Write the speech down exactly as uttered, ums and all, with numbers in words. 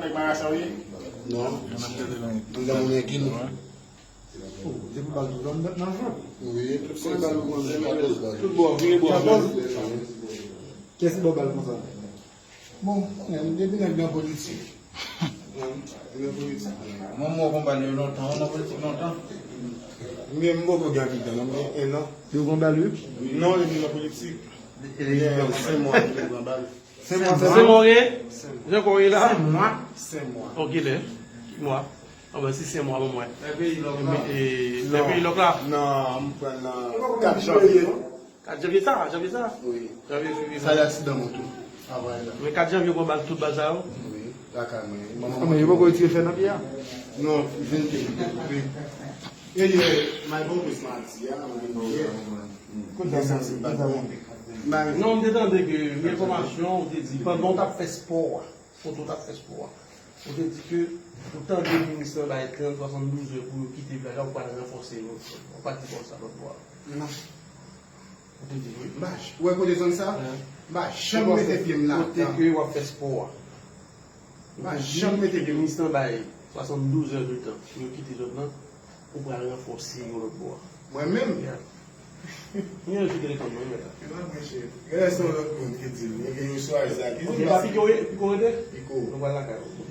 Nèg marasa w ye? Non. Anndan moun gen kil. Oh, depi bal tou nan nan jwèt. Wi, tout se bal ou konn se katòz bal. Tout bò, vire bò. Kès ki ba w bal konsa? Bon, konnen depi nèg nan politik. Nèg nan politik. Mwen mwen konn bal yo lontan, ou nan politik lontan. Mwen m poko gen anpil tan non, mwen gen en an. Yo konn bal wi? Non, li nan politik. Li gen senk mwa li pran bal. Senk mwa Senk sèlman? mwa gen? Jan kò ye la? Senk mwa. Ok, lè. Mwa. Anben si senk mwa ban mwen. Lè peyi lòk E la. e, lè peyi lòk la? Non, m pran nan kat janvye. Kat janvye sa, janvye sa. Wi. Janvye fevriye. Sa y aksidan moto. Travay la. Men kat janvye ou pran bal tout bal sa yo? Wi. Lakay mwen. Anben yo poko retire fè nan pye a. Non, vin te koupe. E yè, may bon plis mati a, mwen vin yè. Kote sa se bat bon. May Non, m te tande ke gen enfòmasyon ou te di pandan w t ap fè spò a, kote w t ap fè spò a, ou te di ke ou tande minis lan bay trant, swasanndouz è pou yo kite plaj la, ou pral ranfòse yo. Ou pa t di konsa lòt bò a? Non. Ou te di wi. M pa j- Ou wè kote zòn sa? M pa janm mete pye m la. Kote ke w ap fè spò a? M pa janm mete pye m. Minis lan bay swasanndouz è de tan pou yo kite zòn nan. Ou pral ranfòse yo lòt bò a. Mwen menm. Ya. Mwen anjou telefòn mwen mèt la. Mwen mwen chè. Genlè se yon lòt moun ki di l. Mwen gen yon swa sa ki Ok, pa piko ye, piko rete? Piko. Nou pral lakay ou.